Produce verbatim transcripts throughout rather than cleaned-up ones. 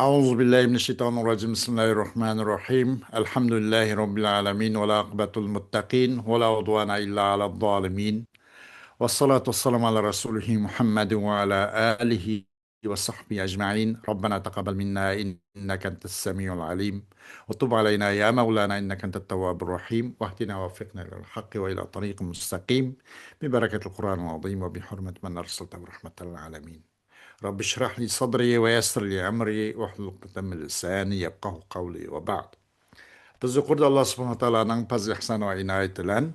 أعوذ بالله من الشيطان الرجيم. بسم الله الرحمن الرحيم. الحمد لله رب العالمين، والعاقبة للمتقين، ولا عدوان إلا على الظالمين. والصلاة والسلام على رسوله محمد وعلى آله وصحبه أجمعين. ربنا تقبل منا إنك أنت السميع العليم، وتب علينا يا مولانا إنك أنت التواب الرحيم، واهدنا ووفقنا إلى الحق وإلى طريق مستقيم، ببركة القرآن العظيم وبحرمة من أرسلته رحمة للعالمين. رب اشرح لي صدري ويسر لي أمري واحلل عقدة من لساني يفقهوا قولي وبعد. بىز يۇقىرىدا ئاللا سۇبھانەھۇ ۋە تائالانىڭ پەزلى ئېھسانى ۋە ئىنايىتى بىلەن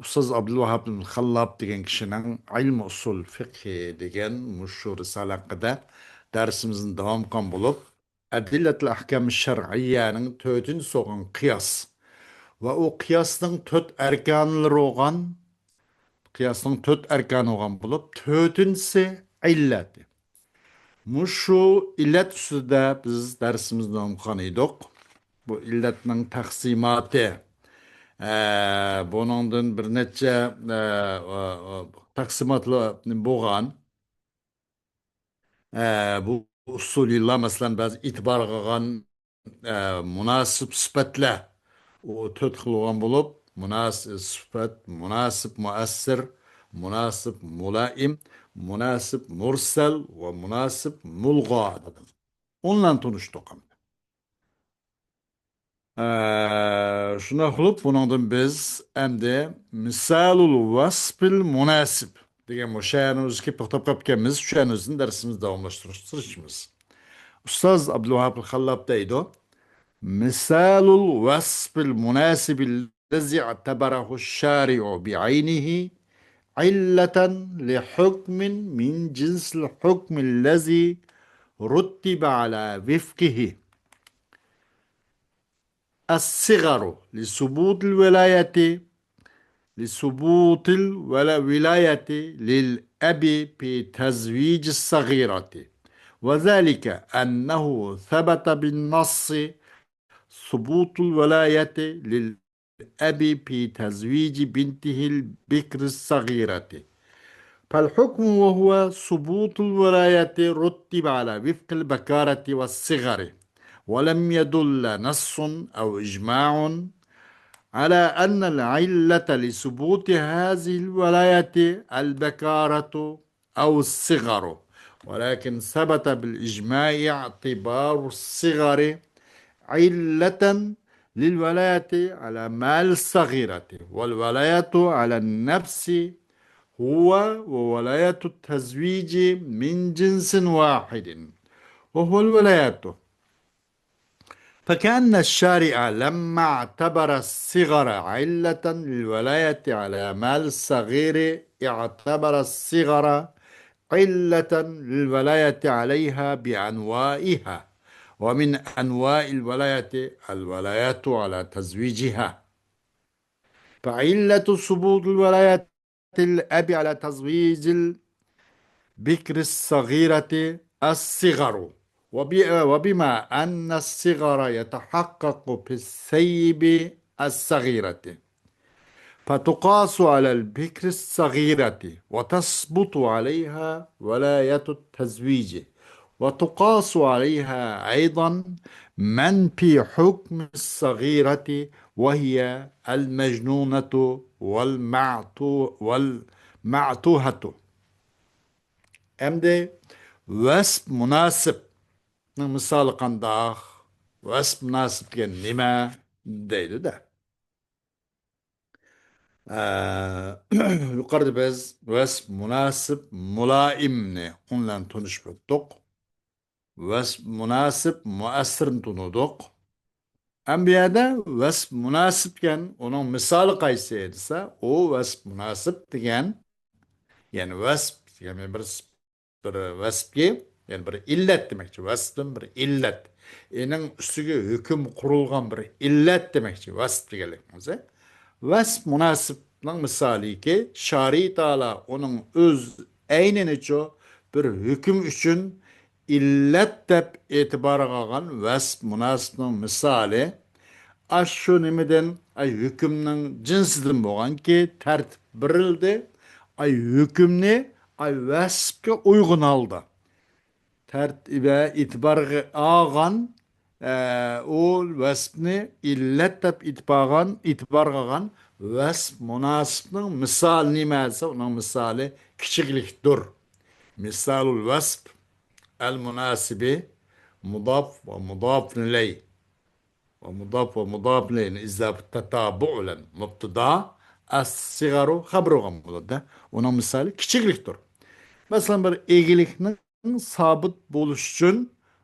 ئۇستاز ئابدۇلۋاھاب ئىبن خاللاپ دېگەن كىشىنىڭ ئىلمى ئۇسۇل فىقھى دېگەن مۇشۇ رىسالە ھەققىدە دەرسىمىزنى داۋام قىلغان بولۇپ، ئەدىللەتۇل ئەھكام شەرئىيەنىڭ تۆتىنچىسى بولغان قىياس ۋە ئۇ قىياسنىڭ تۆت ئەركانلىرى بولغان، قىياسنىڭ تۆت ئەركانى بولغان بولۇپ، تۆتىنچىسى ئىللەت. مۇشۇ ئىللەت ئۈستىدە بىز دەرسىمىزنى داۋام قىلغان ئىدۇق. بۇ ئىللەتنىڭ تەقسىماتى، ئە، بۇنىڭدىن بىر نەچچە، ئە، ئە، ئە، تەقسىماتلار بولغان. ئە، بۇ ئۇسۇلىيلار، مەسىلەن، بەزى ئېتىبارغا ئالغان، ئە، مۇناسىپ سۈپەتلەر، ئۇ تۆت خىل بولغان بولۇپ، مۇناسىپ سۈپەت، مۇناسىپ مۇئەسسىر، مۇناسىپ مۇلائىم، مۇناسىپ مۇرسەل ۋە مۇناسىپ مۇلغا. ئۇنىڭ بىلەن تونۇشتۇق. ئە، شۇنداق قىلىپ، بۇنىڭدىن بىز ئەمدى مىسالۇل ۋەسپىل مۇناسىپ دېگەن مۇشۇ يەرنىمىزگە كېلىپ توختاپ قاپتىكەنمىز، شۇ يەرنىمىزدىن دەرسىمىزنى داۋاملاشتۇرۇشقا تىرىشىمىز. ئۇستاز ئابدۇلۋاھاب خاللاپ دەيدۇ، مىسالۇل ۋەسپىل مۇناسىبى الذي اعتبره الشارع بعينه علة لحكم من جنس الحكم الذي رتب على وفقه. الصغر لثبوت الولاية، لثبوت الولاية للأب في تزويج الصغيرة، وذلك أنه ثبت بالنص ثبوت الولاية للأب في تزويج بنته البكر الصغيرة. فالحكم وهو ثبوت الولاية رتب على وفق البكارة والصغر، ولم يدل نص أو إجماع على أن العلة لثبوت هذه الولاية البكارة أو الصغر، ولكن ثبت بالإجماع اعتبار الصغر علة للولاية على مال الصغيرة، والولاية على النفس هو وولاية التزويج من جنس واحد، وهو الولاية. فكأن الشارع لما اعتبر الصغر علة للولاية على مال الصغير اعتبر الصغر علة للولاية عليها بأنواعها، ومن أنواع الولاية الولاية على تزويجها. فعلة ثبوت الولاية الأب على تزويج البكر الصغيرة الصغر، وب-، وبما أن الصغر يتحقق في الثيب الصغيرة، فتقاس على البكر الصغيرة وتثبت عليها ولاية التزويج، وتقاس عليها أيضا من في حكم الصغيرة، وهي المجنونة والمعتو-، والمعتوهة. ئەمدى ۋەسپ مۇناسىپنىڭ مىسالى قانداق؟ ۋەسپ مۇناسىپ دېگەن نېمە؟ دەيدۇ-دە. ئە، يۇقىرىدا بىز ۋەسپ مۇناسىپ مۇلائىمنى ئۇنىڭ بىلەن تونۇشۇپ ئۆتتۇق. ۋەسپ مۇناسىپ مۇئەسسىرنى تونۇدۇق. ئەمدى بۇ يەردە ۋەسپ مۇناسىپ دېگەن ئۇنىڭ مىسالى قايسى دېسە، ئۇ ۋەسپ مۇناسىپ دېگەن، يەنى ۋەسپ دېگەن بىر بىر ۋەسپكە، يەنى بىر ئىللەت دېمەكچى. ۋەسپتىن بىر ئىللەت. ئېنىڭ ئۈستىگە ھۆكۈم قۇرۇلغان بىر ئىللەت دېمەكچى، ۋەسپ دېگەنلىكىمىز. ۋەسپ مۇناسىپنىڭ مىسالىكى، شارى تائالا ئۇنىڭ ئۆز ئەينىنىچۇ بىر ھۆكۈم ئۈچۈن ئىللەت دەپ ئېتىبارغا ئالغان ۋەسپ مۇناسىپنىڭ مىسالى، ئاشۇ نېمىدىن، ئاي، ھۆكۈمنىڭ جىنسىدىن بولغانكى، تەرتىپ بېرىلدى. ئاي، ھۆكۈمنى، ئاي، ۋەسىپكە ئۇيغۇن ھالدا. تەرتىبە ئېتىبارغا ئالغان، ئە، ئۇ ۋەسپنى ئىللەت دەپ ئېتىپ ئالغان، ئېتىبارغا ئالغان ۋەسپ مۇناسىپنىڭ مىسالى نېمە دېسە، ئۇنىڭ مىسالى كىچىكلىكتۇر. مىسالۇل ۋەسپ ئەل مۇناسىبى مۇداپ ۋە مۇداپۇن ئىلەي. ۋە مۇداپ ۋە مۇداپۇن ئىلەيھىنى ئىزاپە تاتابۇ بىلەن مۇبتىدا، ئەس سىغارۇ خەبەر بولغان بولىدۇ. ئۇنىڭ مىسالى كىچىكلىكتۇر. مەسىلەن، بىر ئىگىلىكنىڭ سابىت بولۇشى ئۈچۈن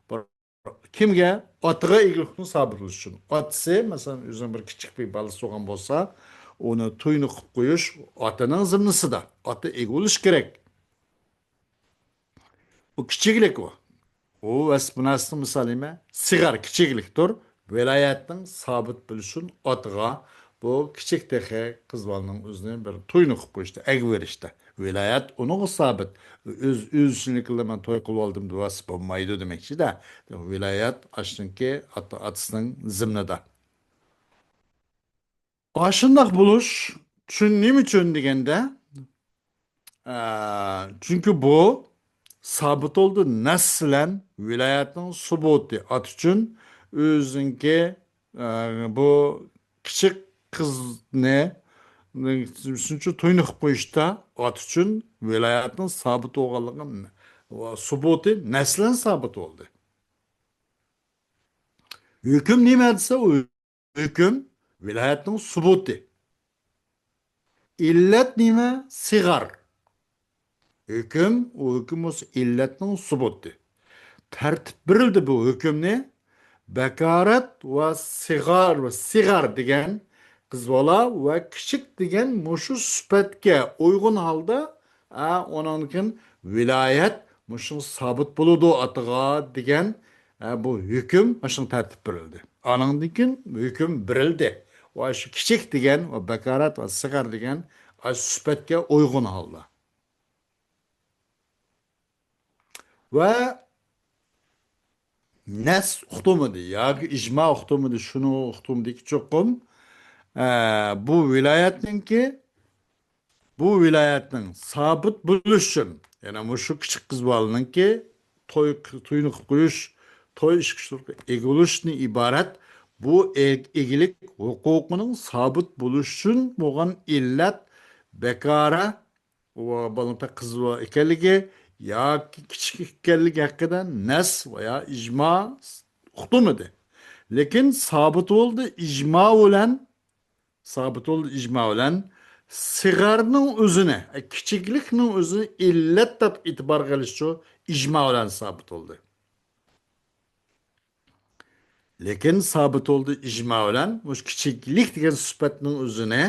بىر كىمگە؟ ئاتىغا ئىگىلىكنىڭ سابىت بولۇشى ئۈچۈن. ئاتىسى، مەسىلەن، ئۆزىنىڭ بىر كىچىك بىر بالىسى بولغان بولسا، ئۇنى توينۇق قىلىپ قويۇش ئاتىنىڭ زىممىسىدا. ئاتا ئىگە بولۇشى كېرەك. ئۇ كىچىكلىك ئۇ. ئۇ ۋەسپ مۇناسىپنىڭ مىسالى نېمە؟ سىغار، كىچىكلىكتۇر. ۋىلايەتنىڭ سابىت بولۇشى ئۈچۈن ئاتىغا بۇ كىچىك تېخى قىز بالىنىڭ ئۆزىنى بىر توينۇق قىلىپ قويۇشتا، ئەگىۋېرىشتە. ۋىلايەت ئۇنىڭغا سابىت. ئۆز، ئۆز ئىچىدىكىلا مەن توي قىلىپ ئالدىم دېۋەرسە بولمايدۇ دېمەكچىدە. ۋىلايەت ئاشۇنىڭكى ئاتا-، ئاتىسىنىڭ زىمنىدا. ئاشۇنداق بولۇش ئۈچۈن نېمە ئۈچۈن دېگەندە، ئە، چۈنكى بۇ سابىت بولدى نەس بىلەن ۋىلايەتنىڭ سۇبۇتى. ئات ئۈچۈن ئۆزىنىڭكى، ئە، بۇ كىچىك قىزنى شۇنچە توينى قىلىپ قويۇشتا ئات ئۈچۈن ۋىلايەتنىڭ سابىت بولغانلىقى، سۇبۇتى نەس بىلەن سابىت بولدى. ھۆكۈم نېمە دېسە، ئۇ ھۆكۈم ۋىلايەتنىڭ سۇبۇتى. ئىللەت نېمە؟ سىغار. ھۆكۈم، ئۇ ھۆكۈم بولسا ئىللەتنىڭ سۇبۇتى. تەرتىپ بېرىلدى بۇ ھۆكۈمنى. بەكارەت ۋە سىغار ۋە سىغار دېگەن قىز بالا ۋە كىچىك دېگەن مۇشۇ سۈپەتكە ئۇيغۇن ھالدا، ئە، ئۇنىڭدىن كېيىن ۋىلايەت مۇشۇ سابىت بولىدۇ ئاتىغا دېگەن، ئە، بۇ ھۆكۈم مۇشۇ تەرتىپ بېرىلدى. ئانىڭدىن كېيىن ھۆكۈم بېرىلدى. ۋە شۇ كىچىك دېگەن ۋە بەكارەت ۋە سىغار دېگەن ئاشۇ سۈپەتكە ئۇيغۇن ھالدا. ۋە نەس ئۇقتۇرمىدى ياكى ئىجما ئۇقتۇرمىدى، شۇنى ئۇقتۇرمىدىكى چوقۇم، ئە، بۇ ۋىلايەتنىڭكى، بۇ ۋىلايەتنىڭ سابىت بولۇشى ئۈچۈن، يەنى مۇشۇ كىچىك قىز بالىنىڭكى توي، توينى قىلىپ قويۇش، توي ئىچكۈچىلىككە ئىگە بولۇشتىن ئىبارەت بۇ ئىگ-، ئىگىلىك ھوقۇقىنىڭ سابىت بولۇشى ئۈچۈن بولغان ئىللەت بەكارە ۋە بالىنىڭ قىز ئىكەنلىكى ياكى كىچىك ئىكەنلىكى ھەققىدە نەس ۋە يا ئىجما ئۇقتۇرمىدى. لېكىن سابىت بولدى ئىجما بىلەن، سابىت بولدى ئىجما بىلەن سىغارنىڭ ئۆزىنى، كىچىكلىكنىڭ ئۆزىنى ئىللەت دەپ ئېتىبارغا ئېلىشچۇ ئىجما بىلەن سابىت بولدى. لېكىن سابىت بولدى ئىجما بىلەن مۇشۇ كىچىكلىك دېگەن سۈپەتنىڭ ئۆزىنى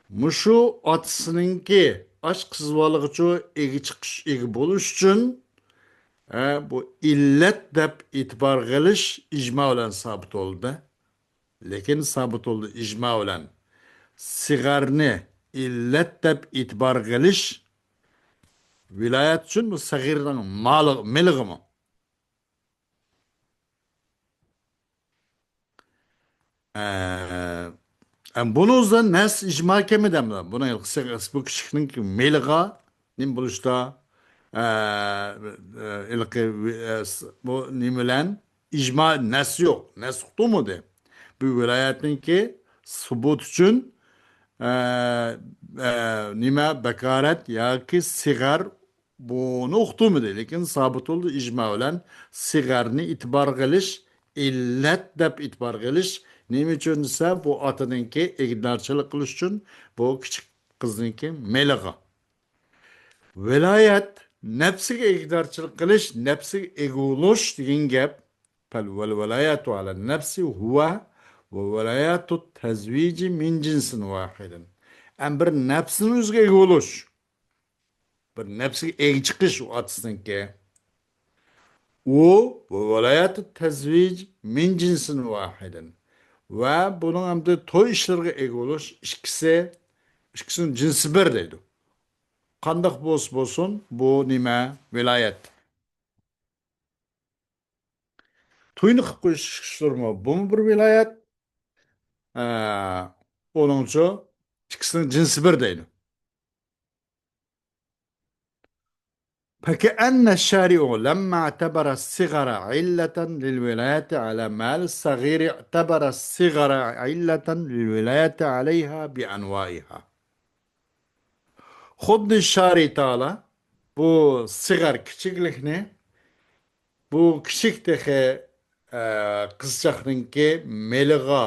مۇشۇ ئاتىسىنىڭكى ئاش قىز بالىغىچۇ ئىگە چىقىش، ئىگە بولۇش ئۈچۈن، ھە، بۇ ئىللەت دەپ ئېتىبارغا ئېلىش ئىجما بىلەن سابىت بولدى. لېكىن سابىت بولدى ئىجما بىلەن سىغارنى ئىللەت دەپ ئېتىبارغا ئېلىش ۋىلايەت ئۈچۈن بۇ سەغىرنىڭ مالى، مېلىغىمۇ. ئە، ئە، بۇنىڭدا نەس ئىجما كەلمىدى ئەمدى. بۇنىڭ بۇ كىشىنىڭ مېلىغا نېمە بولۇشتا، ئە، ئە، ھېلىقى، ئە، بۇ نېمە بىلەن ئىجما نەس يوق. نەس ئۇقتۇرمىدى. بۇ ۋىلايەتنىڭكى سۇبۇت ئۈچۈن، ئە، ئە، نېمە، بەكارەت ياكى سىغار بۇنى ئۇقتۇرمىدى، لېكىن سابىت بولدى ئىجما بىلەن سىغارنى ئېتىبارغا ئېلىش، ئىللەت دەپ ئېتىبارغا ئېلىش. نېمە ئۈچۈن دېسە، بۇ ئاتىنىڭكى ئىگىدارچىلىق قىلىش ئۈچۈن، بۇ كىچىك قىزنىڭكى مېلىغا. ۋىلايەت، نەپسىگە ئىگىدارچىلىق قىلىش، نەپسىگە ئىگە بولۇش دېگەن گەپ. فالولاية على النفس هو وولاية التزويج من جنس واحد. ئەم بىر نەپسىنى ئۆزىگە ئىگە بولۇش. بىر نەپسىگە ئىگە چىقىش ئۇ ئاتىسىنىڭكى. ئۇ ۋە ۋىلايەتۇ تەزۋىج مىن جىنسىن ۋاھىدىن. ۋە بۇنىڭ ئەمدى توي ئىشلىرىغا ئىگە بولۇش ئىككىسى، ئىككىسىنىڭ جىنسى بىر دەيدۇ. قانداق بولسا بولسۇن، بۇ نېمە؟ ۋىلايەت. توينى قىلىپ قويۇش ئىشلىرىمۇ بۇمۇ بىر ۋىلايەت. ئە، ئۇنىڭچۇ ئىككىسىنىڭ جىنسى بىر دەيدۇ. فكأن الشارع لما اعتبر الصغر علة للولاية على مال الصغير اعتبر الصغر علة للولاية عليها بأنواعها. خۇددى شارى تائالا بۇ سىغار كىچىكلىكنى، بۇ كىچىك تېخى، ئە، قىزچاقنىڭكى مېلىغا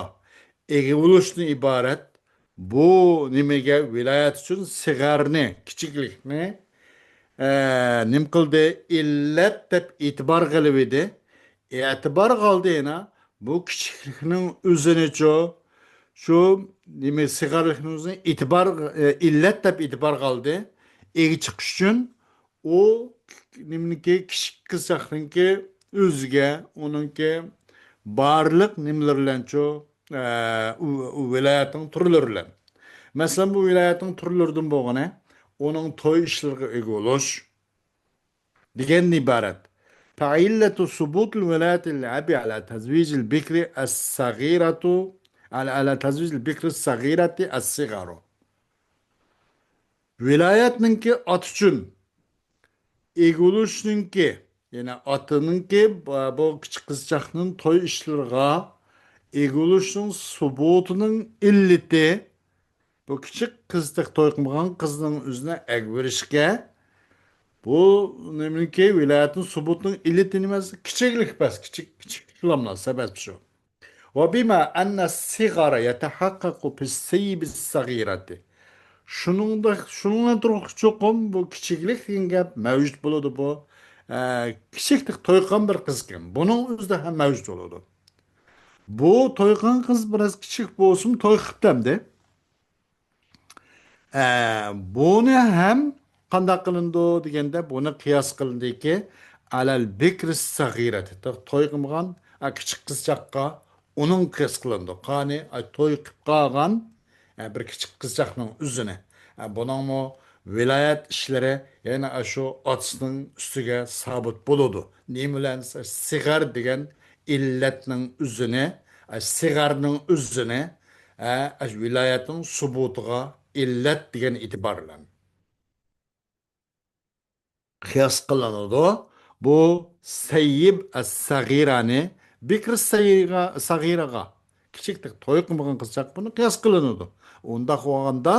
ئىگە بولۇشتىن ئىبارەت بۇ نېمىگە، ۋىلايەت ئۈچۈن سىغارنى، كىچىكلىكنى، ئە، نېمە قىلدى؟ ئىللەت دەپ ئېتىبار قىلىۋىدى. ئېتىبار قىلدى يەنە بۇ كىچىكلىكنىڭ ئۆزىنىچۇ، شۇ نېمە، سىغارلىقنىڭ ئۆزىنى ئېتىبار، ئە، ئىللەت دەپ ئېتىبار قىلدى. ئىگە چىقىش ئۈچۈن ئۇ نېمىنىڭكى، كىچىك قىزچاقنىڭكى ئۆزىگە، ئۇنىڭكى بارلىق نېمىلىرى بىلەنچۇ، ئە، ئۇ، ئۇ ۋىلايەتنىڭ تۈرلىرى بىلەن. مەسىلەن، بۇ ۋىلايەتنىڭ تۈرلىرىدىن بولغىنى، ئۇنىڭ توي ئىشلىرىغا ئىگە بولۇش دېگەندىن ئىبارەت. فعلة ثبوت الولاية للأب على تزويج البكر الصغيرة، على، على تزويج البكر الصغيرة الصغر. ۋىلايەتنىڭكى ئاتا ئۈچۈن ئىگە بولۇشنىڭكى، يەنى ئاتىنىڭكى بۇ، بۇ كىچىك قىزچاقنىڭ توي ئىشلىرىغا ئىگە بولۇشنىڭ سۇبۇتىنىڭ ئىللىتى، بۇ كىچىك قىزچاق، توي قىلمىغان قىزنىڭ ئۆزىنى ئەگىۋېرىشكە، بۇ نېمىنىڭكى، ۋىلايەتنىڭ سۇبۇتىنىڭ ئىللىتى نېمە؟ كىچىكلىك بەس، كىچىك، كىچىكلىكلەملا سەۋەب شۇ. وبما أن الصغر يتحقق في الثيب الصغيرة. شۇنىڭدا، شۇنىڭ بىلەن تۇرۇقلۇق چوقۇم بۇ كىچىكلىك دېگەن گەپ مەۋجۇت بولىدۇ بۇ. ئە، كىچىكلىك توي قىلغان بىر قىزكەن. بۇنىڭ ئۆزىدە ھەم مەۋجۇت بولىدۇ. بۇ توي قىلغان قىز بىراز كىچىك بولسىمۇ توي قىپتۇ ئەمدى. ئە، بۇنى ھەم قانداق قىلىنىدۇ دېگەندە، بۇنى قىياس قىلىندىكى، على البكر الصغيرة، توي قىلمىغان، ئە، كىچىك قىزچاققا ئۇنىڭ قىياس قىلىنىدۇ. قانى، ئە، توي قىپ قالغان، ئە، بىر كىچىك قىزچاقنىڭ ئۆزىنى. ئە، بۇنىڭمۇ ۋىلايەت ئىشلىرى يەنە ئاشۇ ئاتىسىنىڭ ئۈستىگە سابىت بولىدۇ. نېمە بىلەن؟ سىغار دېگەن ئىللەتنىڭ ئۆزىنى، ئە، سىغارنىڭ ئۆزىنى، ئە، ئاشۇ ۋىلايەتنىڭ سۇبۇتىغا ئىللەت دېگەن ئېتىبار بىلەن قىياس قىلىنىدۇ. بۇ سەييىب ئەس-سەغىرانى بىكرى سەغىرە-، سەغىرەگە، كىچىك توي قىلمىغان قىزچاق بۇنى قىياس قىلىنىدۇ. ئۇنداق بولغاندا،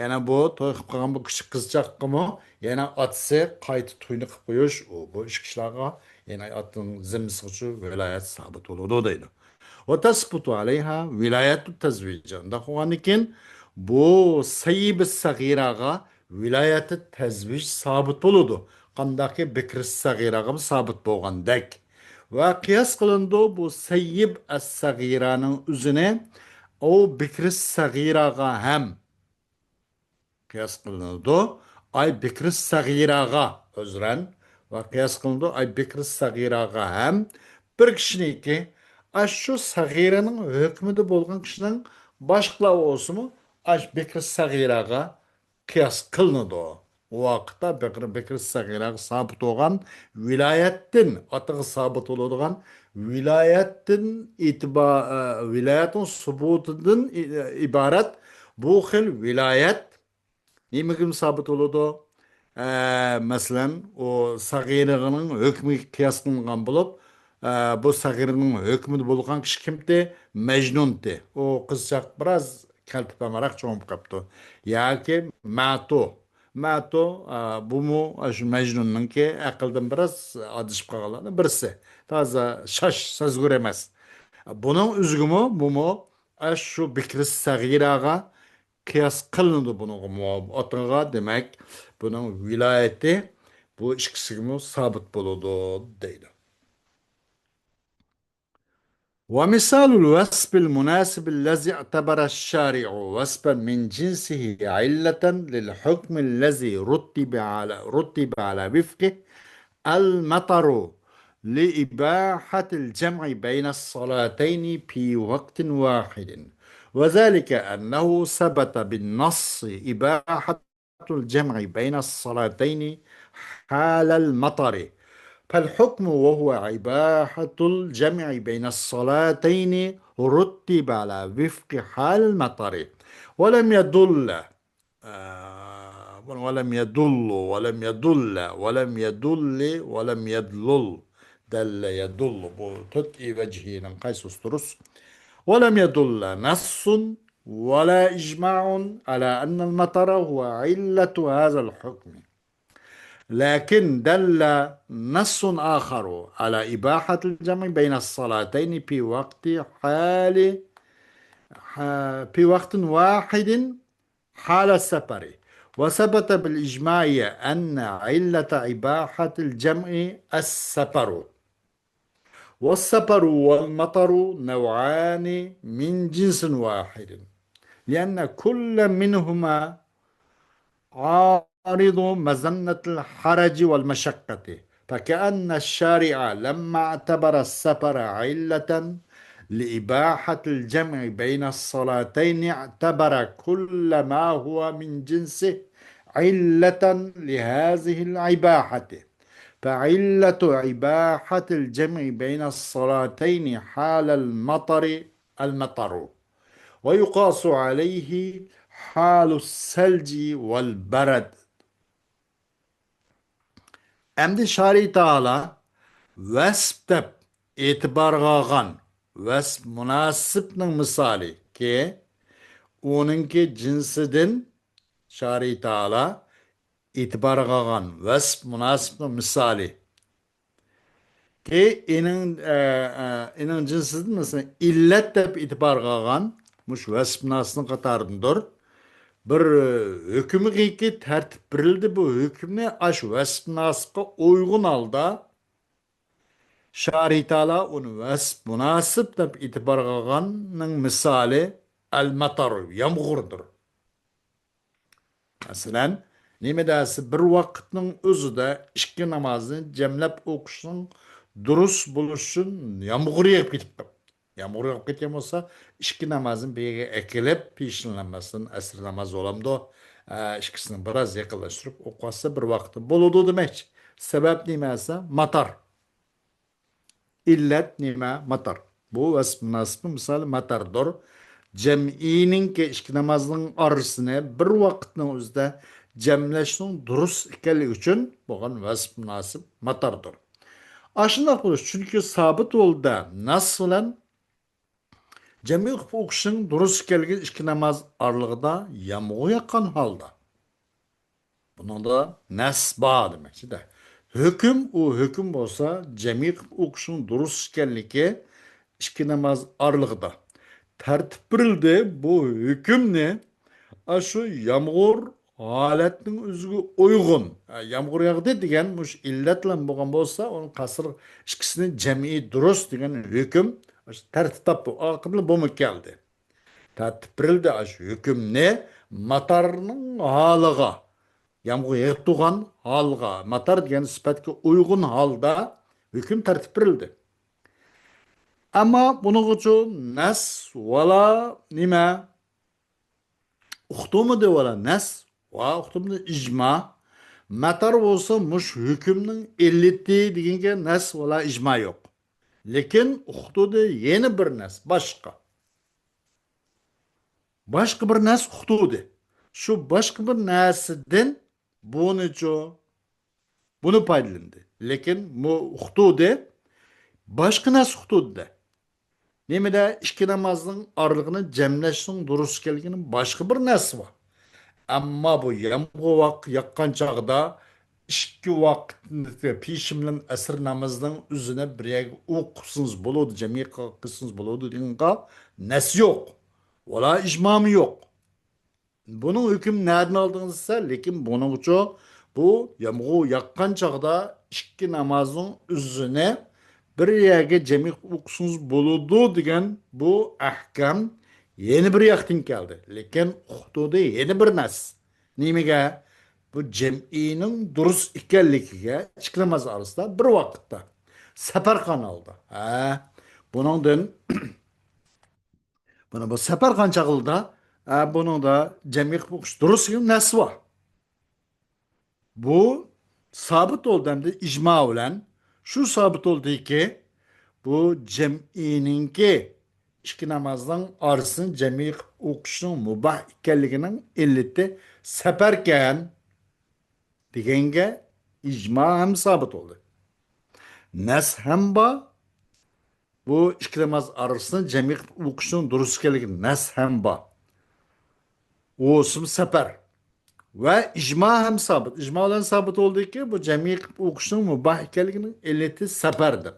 يەنە بۇ توي قىلىپ قالغان بۇ كىچىك قىزچاققىمۇ يەنە ئاتىسى قايتا توينى قىلىپ قويۇش، ئۇ، بۇ ئىككى كىشىلەرگە، يەنە ئاتىنىڭ زىممىسىغىچۇ ۋىلايەت سابىت بولىدۇ دەيدۇ. وتثبت عليها ولاية التزويج. ئۇنداق بولغاندىن كېيىن بۇ سەييىبى سەغىراغا ۋىلايەتى تەزۋىج سابىت بولىدۇ. قانداقكى بىكرى سەغىراغا سابىت بولغاندەك. ۋە قىياس قىلىنىدۇ بۇ سەييىب ئەس-سەغىرانىڭ ئۆزىنى ئۇ بىكرى سەغىراغا ھەم قىياس قىلىنىدۇ. ئاي بىكرى سەغىراغا، ئۆزرەن، ۋە قىياس قىلىنىدۇ ئاي بىكرى سەغىراغا ھەم بىر كىشىنىڭكى، ئاشۇ سەغىرىنىڭ ھۆكمىدە بولغان كىشىنىڭ باشقىلار بولسىمۇ، ئاش بىكرى سەغىراغا قىياس قىلىنىدۇ. ئۇ ۋاقىتتا بىكرى، بىكرى سەغىراغا سابىت بولغان ۋىلايەتتىن، ئاتىغا سابىت بولىدىغان ۋىلايەتتىن ئېتىبا-، ئە، ۋىلايەتنىڭ سۇبۇتىدىن ئى-، ئىبارەت بۇ خىل ۋىلايەت نېمىگە سابىت بولىدۇ؟ ئە، مەسىلەن، ئۇ سەغىرىنىڭ ھۆكمىگە قىياس قىلىنغان بولۇپ، ئە، بۇ سەغىرىنىڭ ھۆكمىدە بولغان كىشى كىمتى؟ مەجنۇنتى. ئۇ قىزچاق بىراز كەلتە پەمراق چوڭىيىپ قاپتۇ. ياكى مەتۇ. مەتۇ، ئە، بۇمۇ ئاشۇ مەجنۇننىڭكى ئەقىلدىن بىراز ئادىشىپ قالغانلارنىڭ بىرسى. تازا شاش، سەزگۈر ئەمەس. بۇنىڭ ئۆزىگىمۇ، بۇمۇ ئاشۇ بىكرى سەغىراغا قىياس قىلىنىدۇ بۇنىڭغا مۇۋاپىق ئاتىغا، دېمەك، بۇنىڭ ۋىلايىتى بۇ ئىككىسىگىمۇ سابىت بولىدۇ، دەيدۇ. ومثال الوصف المناسب الذي اعتبر الشارع وصفا من جنسه علة للحكم الذي رتب على، رتب على وفقه المطر لإباحة الجمع بين الصلاتين في وقت واحد، وذلك أنه ثبت بالنص إباحة الجمع بين الصلاتين حال المطر، فالحكم وهو إباحة الجمع بين الصلاتين رتب على وفق حال المطر، ولم يدل ئە، ولم يدل، ولم يدل، ولم يدل، ولم يدلل. دل يدل. بۇ تۆت ئىۋەجھىنىڭ قايسىسى دۇرۇس؟ ولم يدل نص ولا إجماع على أن المطر هو علة هذا الحكم. لكن دل نص آخر على إباحة الجمع بين الصلاتين في وقت حال، في وقت واحد حال السفر، وثبت بالإجماع أن علة إباحة الجمع السفر، والسفر والمطر نوعان من جنس واحد، لأن كل منهما عارض مظنة الحرج والمشقة، فكأن الشارع لما اعتبر السفر علة لإباحة الجمع بين الصلاتين اعتبر كل ما هو من جنسه علة لهذه الإباحة، فعلة إباحة الجمع بين الصلاتين حال المطر المطر، ويقاس عليه حال الثلج والبرد. ئەمدى شارى تائالا ۋەسپ دەپ ئېتىبارغا ئالغان ۋەسپ مۇناسىپنىڭ مىسالى كى، ئۇنىڭكى جىنسىدىن شارى تائالا ئېتىبارغا ئالغان ۋەسپ مۇناسىپنىڭ مىسالى كى، ئىنىڭ، ئە، ئە، ئىنىڭ جىنسىدىن، مەسىلەن، ئىللەت دەپ ئېتىبارغا ئالغان مۇشۇ ۋەسپ مۇناسىپنىڭ قاتارىدىندۇر. بىر، ئە، ھۆكۈمگىكى تەرتىپ بېرىلدى، بۇ ھۆكۈمنى ئاشۇ ۋەسپ مۇناسىپقا ئۇيغۇن ھالدا شارى تائالا ئۇنى ۋەسپ مۇناسىپ دەپ ئېتىبارغا ئالغاننىڭ مىسالى ئەل مەتەر، يامغۇردۇر. مەسىلەن، نېمە دېسە، بىر ۋاقىتنىڭ ئۆزىدە ئىككى نامازنى جەملەپ ئوقۇشنىڭ دۇرۇس بولۇشى ئۈچۈن يامغۇر يېغىپ كېتىپتۇ. يامغۇر يېغىپ كەتكەن بولسا، ئىككى نامازنى بىر يەرگە ئەكېلىپ، پېشىن نامازدىن ئەسىر ناماز بولامدۇ؟ ئە، ئىككىسىنى بىراز يېقىنلاشتۇرۇپ ئوقۇۋاتسا، بىر ۋاقىتتا بولىدۇ دېمەكچى. سەۋەب نېمە دېسە، ماتار. ئىللەت نېمە؟ ماتار. بۇ ۋەسپ مۇناسىپنىڭ مىسالى ماتاردۇر. جەمئىينىڭكى ئىككى نامازنىڭ ئارىسىنى بىر ۋاقىتنىڭ ئۆزىدە جەملەشنىڭ دۇرۇس ئىكەنلىكى ئۈچۈن بولغان ۋەسپ مۇناسىپ ماتاردۇر. ئاشۇنداق بولۇش، چۈنكى سابىت ھالدا نەس بىلەن جەمئىي قىلىپ ئوقۇشنىڭ دۇرۇس ئىكەنلىكى ئىككى ناماز ئارىلىقىدا يامغۇر ياغقان ھالدا. بۇنىڭدا نەس بار دېمەكچىدە. ھۆكۈم، ئۇ ھۆكۈم بولسا جەمئىي قىلىپ ئوقۇشنىڭ دۇرۇس ئىكەنلىكى ئىككى ناماز ئارىلىقىدا. تەرتىپ بېرىلدى، بۇ ھۆكۈمنى ئاشۇ يامغۇر ھالەتنىڭ ئۆزىگە ئۇيغۇن. ھە، يامغۇر ياغدى دېگەن مۇشۇ ئىللەت بىلەن بولغان بولسا، ئۇنىڭ قەسرى ئىككىسىنى جەمئىي دۇرۇس دېگەن ھۆكۈم تەرتىپ تاپتى. ئارقىدىن بۇمۇ كەلدى. تەرتىپ بېرىلدى ئاشۇ ھۆكۈمنى ماتارنىڭ ھالىغا، يامغۇر يېغىپ تۇرغان ھالغا، ماتار دېگەن سۈپەتكە ئۇيغۇن ھالدا ھۆكۈم تەرتىپ بېرىلدى. ئەمما بۇنىڭغىچۇ نەس ۋالا نېمە؟ ئۇقتۇمىدى ۋالا نەس ۋە ئۇقتۇمىدى ئىجما. ماتار بولسا مۇشۇ ھۆكۈمنىڭ ئىللىتى دېگەنگە نەس ۋالا ئىجما يوق. لېكىن ئۇقتۇدى يەنە بىر نەس، باشقا. باشقا بىر نەس ئۇقتۇدى. شۇ باشقا بىر نەسىدىن بۇنىچۇ، بۇنى پايدىلاندى. لېكىن مۇ-، ئۇقتۇدى، باشقا نەس ئۇقتۇدى. نېمىدە؟ ئىككى نامازنىڭ ئارىلىقىنى جەملەشنىڭ دۇرۇس ئىكەنلىكىنىڭ باشقا بىر نەسى بار. ئەمما بۇ يامغۇر ۋاق-، ياغقان چاغدا ئىككى ۋاقىت پېشىن بىلەن ئەسىر نامىزىنىڭ ئۆزىنى بىر يەرگە ئوقۇسىڭىز بولىدۇ، جەمئىي قىلسىڭىز بولىدۇ دېگەنگە نەس يوق. ۋالا ئىجمامۇ يوق. بۇنىڭ ھۆكمى نەدىن ئالدىڭىز دېسە، لېكىن بۇنىڭغىچۇ بۇ يامغۇر ياغقان چاغدا ئىككى نامازنىڭ ئۆزىنى بىر يەرگە جەمئىي قىلىپ ئوقۇسىڭىز بولىدۇ دېگەن بۇ ئەھكام يەنە بىر ياقتىن كەلدى. لېكىن ئۇقتۇدى يەنە بىر نەس. نېمىگە؟ بۇ جەمئىينىڭ دۇرۇس ئىكەنلىكىگە، ئىككى ناماز ئارىسىدا بىر ۋاقىتتا سەپەرخان ھالدا. ھە، بۇنىڭدىن مانا بۇ سەپەرخان چاغلىدا، ئە، بۇنىڭدا جەمئىي قىلىپ ئوقۇش دۇرۇس دېگەن نەس بار. بۇ سابىت بولدى ئەمدى ئىجما بىلەن. شۇ سابىت بولدىكى، بۇ جەمئىينىڭكى ئىككى نامازنىڭ ئارىسىنى جەمئىي قىلىپ ئوقۇشنىڭ مۇباھ ئىكەنلىكىنىڭ ئىللىتى سەپەركەن. دېگەنگە ئىجما ھەم سابىت بولدى. نەس ھەم بار. بۇ ئىككى ناماز ئارىسىنى جەمئىي قىلىپ ئوقۇشنىڭ دۇرۇس ئىكەنلىكى نەس ھەم بار. ئۇ سەپەر. ۋە ئىجما ھەم سابىت. ئىجما بىلەن سابىت بولدىكى، بۇ جەمئىي قىلىپ ئوقۇشنىڭ مۇباھ ئىكەنلىكىنىڭ ئىللىتى سەپەردۇر.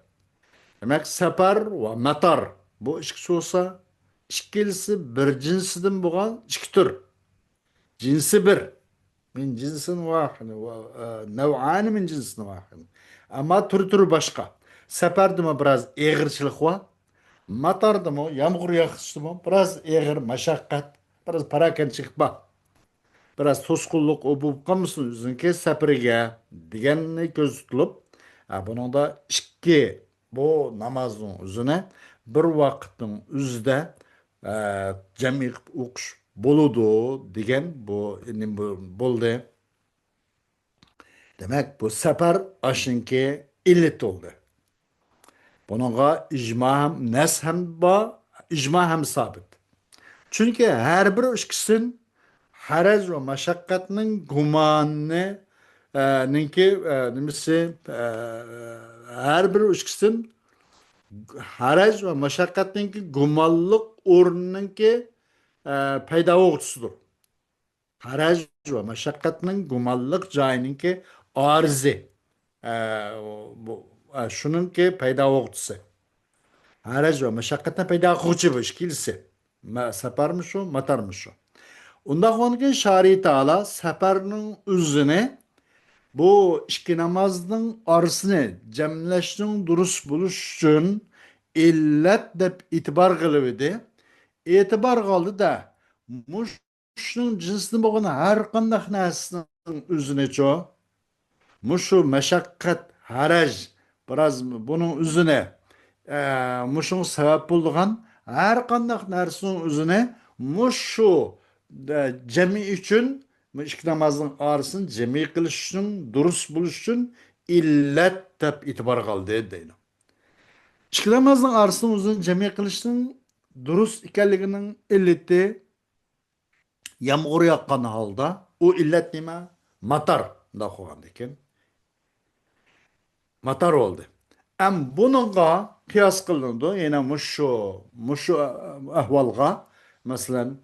دېمەك، سەپەر ۋە مەتار. بۇ ئىككىسى بولسا، ئىككىلىسى بىر جىنسىدىن بولغان ئىككى تۈر. جىنسى بىر. من جنس واحد، ۋە، ئە، نەۋئانى من جنس ۋاھىد. ئەمما تۈر-تۈرى باشقا. سەپەردىمۇ بىراز ئېغىرچىلىق بار. ماتاردىمۇ، يامغۇر ياغسىمۇ بىراز ئېغىر مەشەققەت، بىراز پاراكەندىچىلىك بار. بىراز توسقۇنلۇق ئۇ بولۇپ قالمىسۇن ئۆزىنىڭكى سەپىرىگە دېگەننى كۆزدە تۇتۇلۇپ، ئە، بۇنىڭدا ئىككى بۇ نامازنىڭ ئۆزىنى بىر ۋاقىتنىڭ ئۆزىدە، ئە، جەمئىي قىلىپ ئوقۇش بولىدۇ دېگەن بۇ نېمە بولدى؟ دېمەك، بۇ سەپەر ئاشۇنىڭكى ئىللىتى بولدى. بۇنىڭغا ئىجما ھەم، نەس ھەم بار، ئىجما ھەم سابىت. چۈنكى ھەر بىر ئىككىسىدىن ھەرەج ۋە مەشەققەتنىڭ گۇمانى، ئە، نىڭكى، ئە، نېمىسى، ئە، ھەر بىر ئىككىسىدىن ھەرەج ۋە مەشەققەتنىڭكى گۇمانلىق ئورنىنىڭكى، ئە، پەيدا بولغۇچىسىدۇر. ھەرەج ۋە مەشەققەتنىڭ گۇمانلىق جايىنىڭكى ئارىزى. ئە، بۇ، ئە، شۇنىڭكى پەيدا بولغۇچىسى. ھەرەج ۋە مەشەققەتنى پەيدا قىلغۇچى بۇ ئىككىلىسى. مە-، سەپەرمۇ شۇ، ماتارمۇ شۇ. ئۇنداق بولغاندىكىن شارى تائالا سەپەرنىڭ ئۆزىنى بۇ ئىككى نامازنىڭ ئارىسىنى جەملەشنىڭ دۇرۇس بولۇشى ئۈچۈن ئىللەت دەپ ئېتىبار قىلىۋىدى. ئېتىبار قىلدى-دە، مۇش-، مۇشۇنىڭ جىنسىدىن بولغان ھەر قانداق نەرسىنىڭ ئۆزىنىچۇ، مۇشۇ مەشەققەت، ھەرەج، بىراز بۇنىڭ ئۆزىنى، ئە، مۇشۇڭ سەۋەب بولىدىغان ھەر قانداق نەرسىنىڭ ئۆزىنى مۇشۇ، ئە، جەمئىي ئۈچۈن، بۇ ئىككى نامازنىڭ ئارىسىنى جەمئىي قىلىشنىڭ دۇرۇس بولۇشى ئۈچۈن ئىللەت دەپ ئېتىبارغا ئالدى دەيدۇ. ئىككى نامازنىڭ ئارىسىنى ئۆزىنى جەمئىي قىلىشنىڭ دۇرۇس ئىكەنلىكىنىڭ ئىللىتى يامغۇر ياغقان ھالدا، ئۇ ئىللەت نېمە؟ ماتار. مۇنداق بولغاندىكىن، ماتار بولدى. ئەم بۇنىڭغا قىياس قىلىنىدۇ. يەنە مۇشۇ، مۇشۇ ئەھۋالغا، مەسىلەن،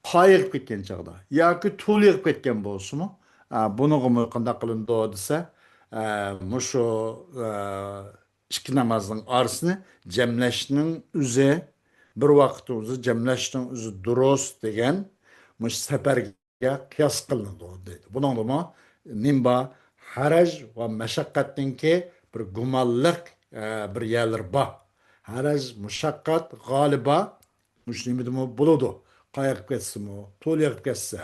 قار يېغىپ كەتكەن چاغدا ياكى تولا يېغىپ كەتكەن بولسىمۇ، ئە، بۇنىڭغىمۇ قانداق قىلىنىدۇ دېسە، ئە، مۇشۇ، ئە، ئىككى نامازنىڭ ئارىسىنى جەملەشنىڭ ئۆزى، بىر ۋاقىتنىڭ ئۆزى جەملەشنىڭ ئۆزى دۇرۇس دېگەن مۇشۇ سەپەرگە قىياس قىلىنىدۇ دەيدۇ. بۇنىڭدىمۇ نېمە بار؟ ھەرەج ۋە مەشەققەتنىڭكى بىر گۇمانلىق، ئە، بىر يەرلىرى بار. ھەرەج، مۇشەققەت غالىبا مۇشۇ نېمىدىمۇ بولىدۇ. قار يېغىپ كەتسىمۇ، تولا يېغىپ كەتسە.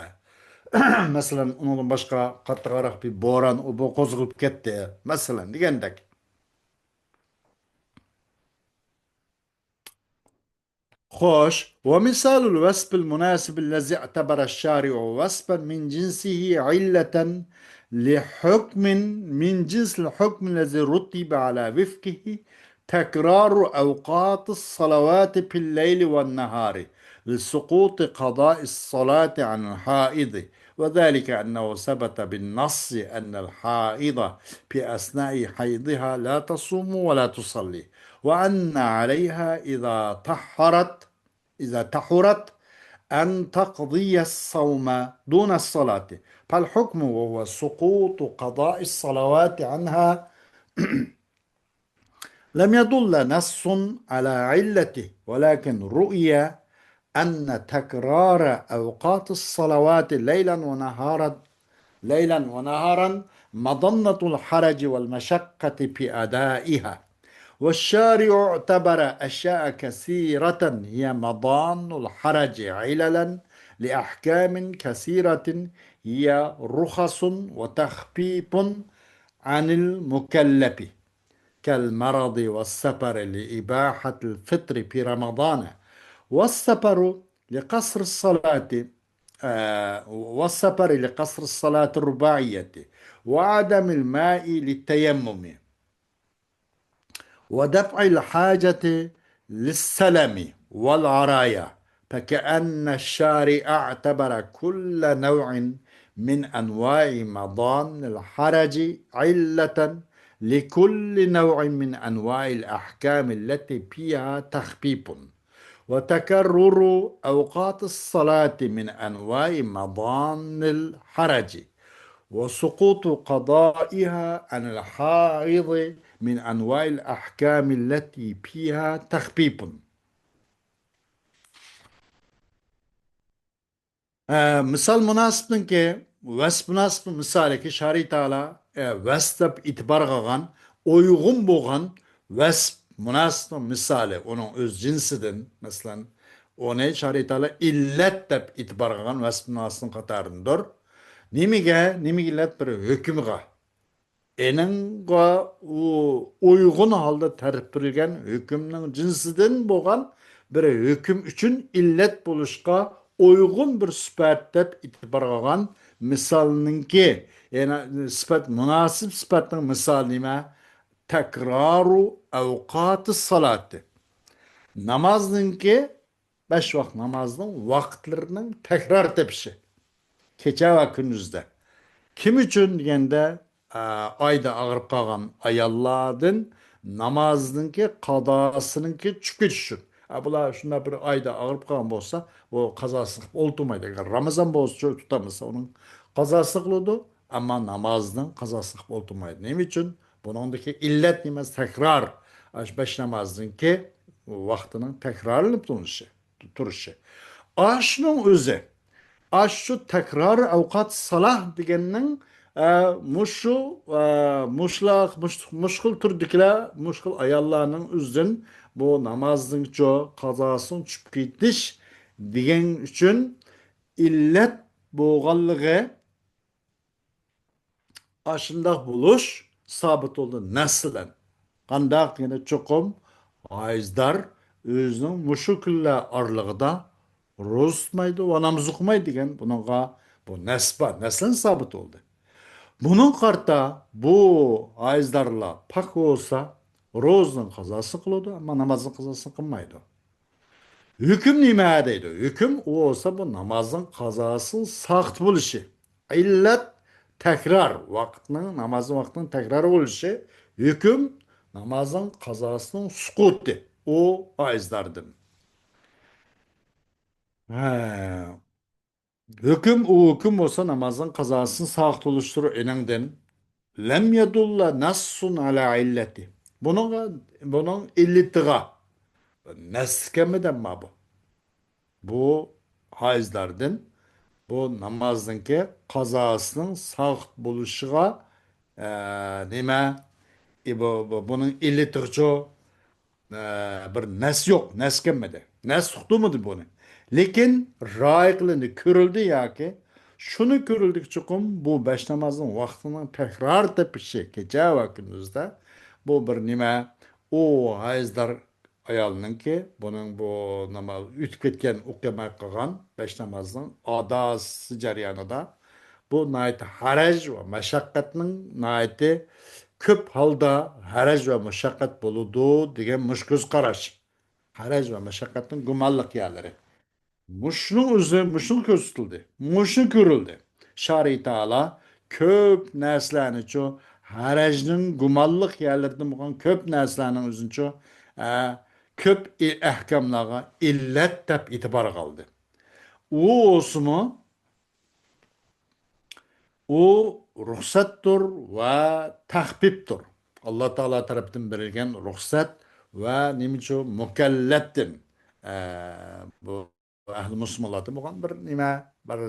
مەسىلەن، ئۇنىڭدىن باشقا قاتتىقراق بىر بوران، ئۇ بۇ قوزغىلىپ كەتتى. مەسىلەن، دېگەندەك. خوش، ومثال الوصف المناسب الذي اعتبر الشارع وصفا من جنسه علة لحكم من جنس الحكم الذي رتب على وفقه تكرار أوقات الصلوات في الليل والنهار لسقوط قضاء الصلاة عن الحائض، وذلك أنه ثبت بالنص أن الحائض في أثناء حيضها لا تصوم ولا تصلي، وأن عليها إذا طهرت، إذا طهرت أن تقضي الصوم دون الصلاة، فالحكم وهو سقوط قضاء الصلوات عنها لم يدل نص على علته، ولكن رؤي أن تكرار أوقات الصلوات ليلا ونهارا، ليلا ونهارا مظنة الحرج والمشقة في أدائها، والشارع اعتبر أشياء كثيرة هي مظان الحرج عللا لأحكام كثيرة هي رخص وتخفيف عن المكلف. كالمرض والسفر لإباحة الفطر في رمضان، والسفر لقصر الصلاة، آه، والسفر لقصر الصلاة الرباعية، وعدم الماء للتيمم، ودفع الحاجة للسلم والعرايا، فكأن الشارع اعتبر كل نوع من أنواع مضان الحرج علة لكل نوع من أنواع الأحكام التي فيها تخفيف، وتكرر أوقات الصلاة من أنواع مضان الحرج، وسقوط قضائها عن الحائض من أنواع الأحكام التي فيها تخفيف. ئە، مىسال مۇناسىپنىڭكى، ۋەسپ مۇناسىپنىڭ مىسالىكى شارىي تائالا، ئە، ۋەسپ دەپ ئېتىبارغا ئالغان، ئۇيغۇن بولغان ۋەسپ مۇناسىپنىڭ مىسالى، ئۇنىڭ ئۆز جىنسىدىن، مەسىلەن، ئۇنى شارىي تائالا ئىللەت دەپ ئېتىبارغا ئالغان ۋەسپ مۇناسىپنىڭ قاتارىدىندۇر. نېمىگە؟ نېمىگە ئىللەت؟ بىر ھۆكۈمغا. ئېنىڭغا ئۇ ئۇيغۇن ھالدا تەرىپ بېرىلگەن ھۆكۈمنىڭ جىنسىدىن بولغان بىر ھۆكۈم ئۈچۈن ئىللەت بولۇشقا ئۇيغۇن بىر سۈپەت دەپ ئېتىبارغا ئالغان مىسالنىڭكى، يەنى سۈپەت، مۇناسىپ سۈپەتنىڭ مىسالى نېمە؟ تەكرارۇ ئەۋقاتىس سالاتى. نامازنىڭكى بەش ۋاق نامازنىڭ ۋاقىتلىرىنىڭ تەكرار تېپىشى. كېچە ۋە كۈندۈزدە. كىم ئۈچۈن دېگەندە، ئا، ئايدا ئاغرىپ قالغان ئاياللاردىن نامازنىڭكى قازاسىنىڭكى چۈشۈپ كېتىشى ئۈچۈن. ئا، بۇلار شۇنداق بىر ئايدا ئاغرىپ قالغان بولسا، ئۇ قازاسىنى قىلىپ ئولتۇرمايدۇ. ئەگەر رامىزان بولسا، چۆ-، تۇتالمىسا، ئۇنىڭ قازاسىنى قىلىدۇ، ئەمما نامازنىڭ قازاسىنى قىلىپ ئولتۇرمايدۇ. نېمە ئۈچۈن؟ بۇنىڭدىكى ئىللەت نېمە؟ تەكرار. ئاشۇ بەش نامازنىڭكى ۋاقتىنىڭ تەكرارلىنىپ تۇرۇشى، تۇرۇشى. ئاشۇنىڭ ئۆزى، ئاشۇ تەكرار ئەۋقات سالاھ دېگەننىڭ، ئە، مۇشۇ، ئە، مۇشۇلار، مۇش-، مۇشۇ خىل تۈردىكىلەر، مۇشۇ خىل ئاياللارنىڭ ئۆزىدىن بۇ نامازنىڭچۇ قازاسىنىڭ چۈشۈپ كېتىش دېگەن ئۈچۈن ئىللەت بولغانلىقى، ئاشۇنداق بولۇش سابىت بولدى نەس بىلەن. قانداق؟ يەنە چوقۇم ھايزدار ئۆزىنىڭ مۇشۇ كۈنلەر ئارىلىقىدا روزا تۇتمايدۇ ۋە ناماز ئوقۇمايدۇ دېگەن بۇنىڭغا بۇ نەس بار، نەس بىلەن سابىت بولدى. بۇنىڭغا قارىتا بۇ ھايزدارلار پاك بولسا، روزىنىڭ قازاسىنى قىلىدۇ، ئەمما نامازنىڭ قازاسىنى قىلمايدۇ. ھۆكۈم نېمە دەيدۇ؟ ھۆكۈم ئۇ بولسا بۇ نامازنىڭ قازاسىنىڭ ساقىت بولۇشى. ئىللەت تەكرار، ۋاقىتنىڭ، نامازنىڭ ۋاقتىنىڭ تەكرار بولۇشى. ھۆكۈم نامازنىڭ قازاسىنىڭ سۇقۇتى. ئۇ ھايزداردىن. ھە. ھۆكۈم، ئۇ ھۆكۈم بولسا نامازنىڭ قازاسىنى ساقىت بولۇشتۇر ئېنىڭدىن. لەم يەدۇللە نەسسۇن ئەلە ئىللەتى. بۇنىڭغا، بۇنىڭ ئىللىتىغا نەس كەلمىدى ئەمما بۇ. بۇ ھايزلاردىن بۇ نامازنىڭكى قازاسىنىڭ ساقىت بولۇشىغا، ئە، نېمە؟ ئى، بۇ، بۇ، بۇنىڭ ئىللىتىغىچۇ؟ ئە، بىر نەس يوق، نەس كەلمىدى. نەس ئۇقتۇرمىدى بۇنى. لېكىن رايى قىلىندى، كۆرۈلدى ياكى شۇنى كۆرۈلدىكى چوقۇم بۇ بەش نامازنىڭ ۋاقتىنىڭ تەكرار تېپىشى كېچە ۋە كۈندۈزدە بۇ بىر نېمە، ئۇ ھايزدار ئايالنىڭكى بۇنىڭ بۇ ناماز ئۆتۈپ كەتكەن ئوقۇيالماي قالغان بەش نامازنىڭ ئاداسى جەريانىدا بۇ ناھايىتى ھەرەج ۋە مەشەققەتنىڭ ناھايىتى كۆپ ھالدا ھەرەج ۋە مەشەققەت بولىدۇ دېگەن مۇشۇ كۆز قاراش. ھەرەج ۋە مەشەققەتنىڭ گۇمانلىق يەرلىرى. مۇشۇنىڭ ئۆزى، مۇشۇنىڭ كۆرسىتىلدى. مۇشۇ كۆرۈلدى. شارىي تائالا كۆپ نەرسىلەرنىچۇ، ھەرەجنىڭ گۇمانلىق يەرلىرىدىن بولغان كۆپ نەرسىلەرنىڭ ئۆزىنىچۇ، ئە، كۆپ ئى-، ئەھكاملارغا ئىللەت دەپ ئېتىبارغا ئالدى. ئۇ بولسىمۇ، ئۇ رۇخسەتتۇر ۋە تەخپىپتۇر. ئاللا تائالا تەرىپىدىن بېرىلگەن رۇخسەت ۋە نېمىچۇ مۇكەللەپتىن، ئە، بۇ ئەھلى مۇسۇلمانلاردىن بولغان بىر نېمە، بىر،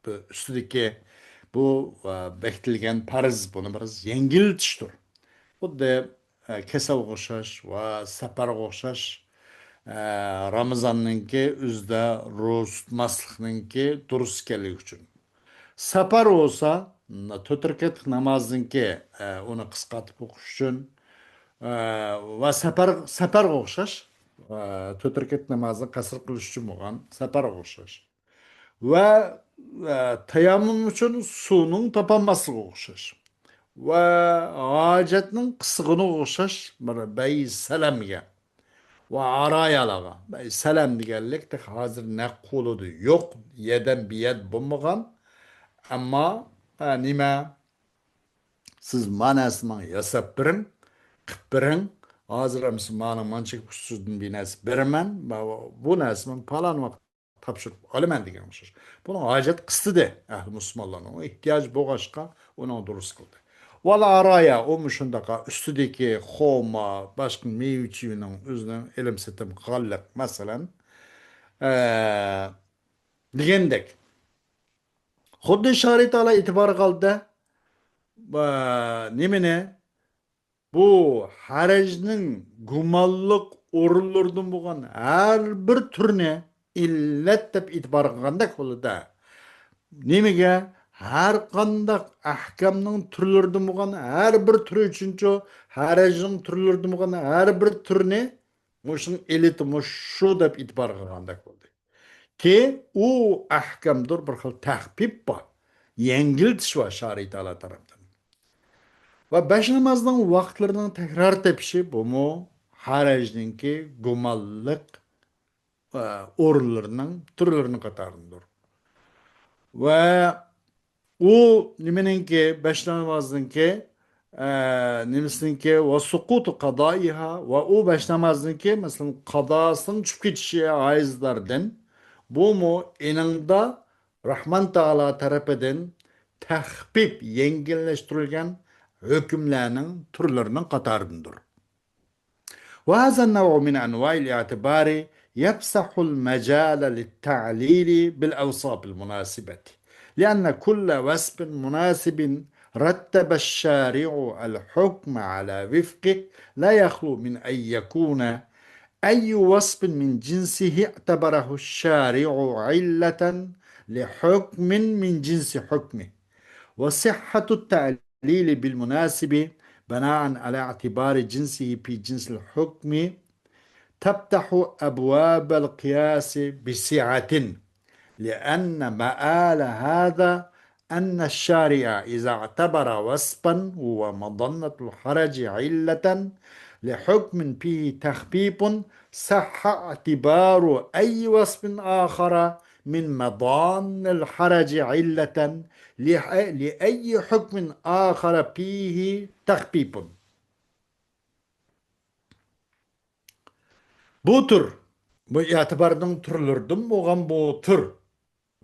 بىر ئۈستىدىكى بۇ، ئە، بېكىتىلگەن پەرز، بۇنى بىر يەڭگىللىتىشتۇر. خۇددى، ئە، كېسەلگە ئوخشاش ۋە سەپەرگە ئوخشاش، ئە، رامىزاننىڭكى ئۆزىدە روزا تۇتماسلىقنىڭكى دۇرۇس ئىكەنلىكى ئۈچۈن. سەپەر بولسا، ن-، تۆت رەكەتلىك نامازنىڭكى، ئە، ئۇنى قىسقارتىپ ئوقۇش ئۈچۈن، ئە، ۋە سەپەر، سەپەرگە ئوخشاش، ئە، تۆت رەكەتلىك نامازنى قەسىر قىلىش ئۈچۈن بولغان سەپەرگە ئوخشاش. ۋە، ۋە تەيەممۇم ئۈچۈن سۇنىڭ تاپالماسلىقىغا ئوخشاش. ۋە ھاجەتنىڭ قىسقىنىغا ئوخشاش بىر بەي سەلەمگە. ۋە ئارايالىغا. بەي سەلەم دېگەنلىك تېخى ھازىر نەق قولىدا يوق، يەدەن بىيەد بولمىغان. ئەمما، ھە، نېمە؟ سىز ما نەرسىنى ماڭا ياساپ بېرىڭ، قىلىپ بېرىڭ. ھازىر ئەمسە مانىڭ مانچە ئۈستىدىن بىر نەرسە بېرىمەن. ما-، بۇ نەرسىنى مەن پالان ۋاقىت تاپشۇرۇپ ئالىمەن دېگەن ئوخشاش. بۇنىڭ ھاجەت قىستىدى ئەھلى مۇسۇلمانلارنىڭ. ئۇ ئېھتىياجى بولغاچقا ئۇنىڭ دۇرۇس قىلدى. ۋەل ئارايا، ئۇ مۇشۇنداق ئۈستىدىكى خورما، باشقا مېۋە-چېۋىنىڭ ئۆزىنىڭ ئېلىم-سېتىم قىلغانلىق، مەسىلەن، ئە، دېگەندەك. خۇددى شارى تائالا ئېتىبارغا ئالدى، ئە، نېمىنى؟ بۇ ھەرەجنىڭ گۇمانلىق ئورۇنلىرىدىن بولغان ھەر بىر تۈرنى ئىللەت دەپ ئېتىبار قىلغاندەك بولىدۇ. نېمىگە؟ ھەر قانداق ئەھكامنىڭ تۈرلىرىدىن بولغان ھەر بىر تۈرى ئۈچۈنچۇ، ھەرەجنىڭ تۈرلىرىدىن بولغان ھەر بىر تۈرنى مۇشۇنىڭ ئىللىتى مۇشۇ دەپ ئېتىبار قىلغاندەك بولدى. كى، ئۇ ئەھكامدۇر، بىر خىل تەخپىپ بار، يەڭگىلتىش بار شارى تائالا تەرەپتىن. ۋە بەش نامازنىڭ ۋاقىتلىرىنىڭ تەكرار تېپىشى، بۇمۇ ھەرەجنىڭكى گۇمانلىق، ئە، ئورۇنلىرىنىڭ تۈرلىرىنىڭ قاتارىدىندۇر. ۋە ئۇ نېمىنىڭكى، بەش نامازنىڭكى، ئە، نېمىسىنىڭكى، ۋە سۇقۇتۇ قادائىھا، ۋە ئۇ بەش نامازنىڭكى، مەسىلەن، قازاسىنىڭ چۈشۈپ كېتىشى ھايىزلاردىن، بۇمۇ ئېنىڭدا راھمان تائالا تەرىپىدىن تەخپىپ، يەڭگىللەشتۈرۈلگەن ھۆكۈملەرنىڭ تۈرلىرىنىڭ قاتارىدىندۇر. وهذا النوع من أنواع الاعتبار يفسح المجال للتعليل بالأوصاف المناسبة، لأن كل وصف مناسب رتب الشارع الحكم على وفقه لا يخلو من أن يكون أي وصف من جنسه اعتبره الشارع علة لحكم من جنس حكمه، وصحة التعليل التعليل بالمناسب بناء على اعتبار جنسه في جنس الحكم تفتح أبواب القياس بسعة، لأن مآل هذا أن الشارع إذا اعتبر وصفا هو مظنة الحرج علة لحكم فيه تخفيف صح اعتبار أي وصف آخر من مظان الحرج علة لأي حكم آخر فيه تخفيف. بۇ تۈر، بۇ ئېتىبارنىڭ تۈرلىرىدىن بولغان بۇ تۈر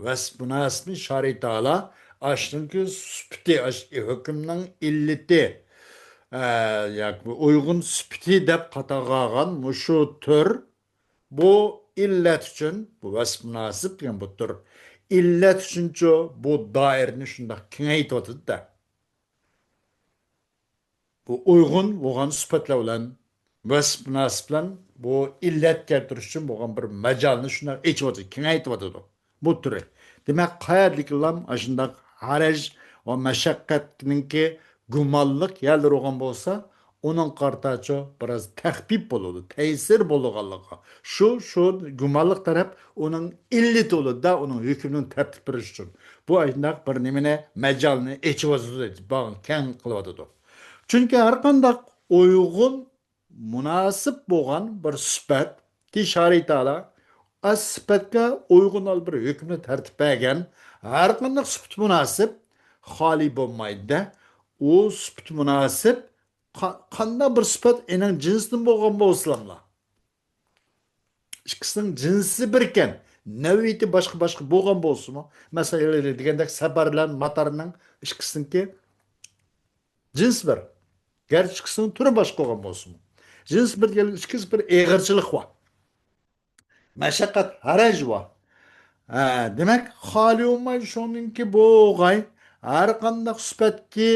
ۋەسپ مۇناسىپنى شارى تائالا ئاشۇنىڭكى سۈپىتى، ئاش-، ھۆكۈمنىڭ ئىللىتى، ئە، ياكى بۇ ئۇيغۇن سۈپىتى دەپ قاتارغا ئالغان مۇشۇ تۈر، بۇ ئىللەت ئۈچۈن، بۇ ۋەسپ مۇناسىپ دېگەن بۇ تۈر ئىللەت ئۈچۈنچۇ بۇ دائىرىنى شۇنداق كېڭەيتىۋاتىدۇ-دە. بۇ ئۇيغۇن بولغان سۈپەتلەر بىلەن ۋەسپ مۇناسىپ بىلەن بۇ ئىللەت كەلتۈرۈش ئۈچۈن بولغان بىر ماجالنى شۇنداق ئېچىۋاتىدۇ، كېڭەيتىۋاتىدۇ بۇ تۈرى. دېمەك، قەيەردىكىلا ئاشۇنداق ھەرەج ۋە مەشەققەتنىڭكى گۇمانلىق يەرلىرى بولغان بولسا، ئۇنىڭغا قارىتاچۇ بىراز تەخپىپ بولىدۇ، تەيسىر بولىدىغانلىقى. شۇ، شۇ گۇمانلىق تەرەپ ئۇنىڭ ئىللىتى بولىدۇ-دە، ئۇنىڭ ھۆكمىنى تەرتىپ بېرىش ئۈچۈن. بۇ ئاشۇنداق بىر نېمىنى، ماجالنى ئېچىۋاتىدۇ، باغنى كەڭ قىلىۋاتىدۇ. چۈنكى ھەر قانداق ئۇيغۇن مۇناسىپ بولغان بىر سۈپەت، كى شارى تائالا ئاز سۈپەتكە ئۇيغۇن ھال بىر ھۆكۈمنى تەرتىپ بەرگەن، ھەر قانداق سۈپەت مۇناسىپ خالىي بولمايدۇ-دە. ئۇ سۈپەت مۇناسىپ قا-، قانداق بىر سۈپەت ئېنىڭ جىنسىدىن بولغان بولسىلاملا، ئىككىسىنىڭ جىنسى بىركەن، نەۋئىيىتى باشقا-باشقا بولغان بولسىمۇ، مەسىلەن، دېگەندەك، سەپەر بىلەن ماتارنىڭ ئىككىسىنىڭكى جىنسى بىر. گەرچە ئىككىسىنىڭ تۈرى باشقا بولغان بولسىمۇ. جىنسى بىر دېگەن ئىككىسى بىر ئېغىرچىلىق بار. مەشەققەت، ھەرەج بار. ھە، دېمەك، خالىي بولمايدۇ شۇنىڭكى بولغاي. ھەر قانداق سۈپەتكى،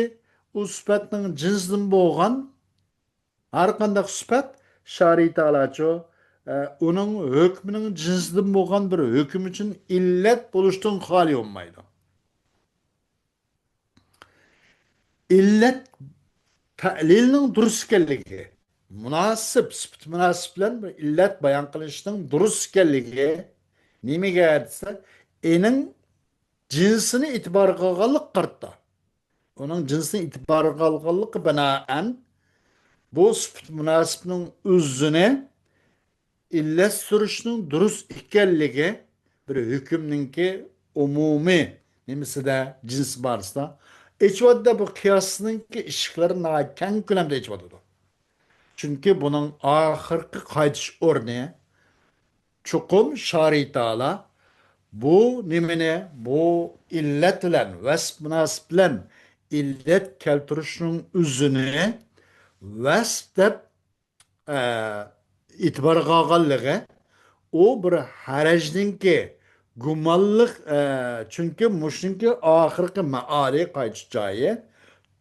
ئۇ سۈپەتنىڭ جىنسىدىن بولغان، ھەر قانداق سۈپەت شارى تائالاچۇ، ئە، ئۇنىڭ ھۆكمىنىڭ جىنسىدىن بولغان بىر ھۆكۈم ئۈچۈن ئىللەت بولۇشتىن خالىي بولمايدۇ. ئىللەت تەلىلنىڭ دۇرۇس ئىكەنلىكى، مۇناسىپ، سۈپىتى مۇناسىپ بىلەن بىر ئىللەت بايان قىلىشنىڭ دۇرۇس ئىكەنلىكى نېمىگە دېسە، ئېنىڭ جىنسىنى ئېتىبارغا ئالغانلىققا قارىتا. ئۇنىڭ جىنسىنى ئېتىبارغا ئالغانلىقى بىنائەن، بۇ سۈپىتى مۇناسىپنىڭ ئۆزىنى ئىللەت سۈرۈشنىڭ دۇرۇس ئىكەنلىكى بىر ھۆكۈمنىڭكى ئومۇمىي نېمىسىدە، جىنسى بارىسىدا ئېچىۋاتىدۇ. بۇ قىياسنىڭكى ئىشىكلىرى ناھايىتى كەڭ كۆلەمدە ئېچىۋاتىدۇ. چۈنكى بۇنىڭ ئاخىرقى قايتىش ئورنى چوقۇم شارىي تائالا بۇ نېمىنى، بۇ ئىللەت بىلەن، ۋەسپ مۇناسىپ بىلەن ئىللەت كەلتۈرۈشنىڭ ئۆزىنى ۋەسپ دەپ ئە، ئېتىبارغا ئالغانلىقى، ئۇ بىر ھەرەجنىڭكى گۇمانلىق، ئە، چۈنكى مۇشۇنىڭكى ئاخىرقى مائالى، قايتىش جايى،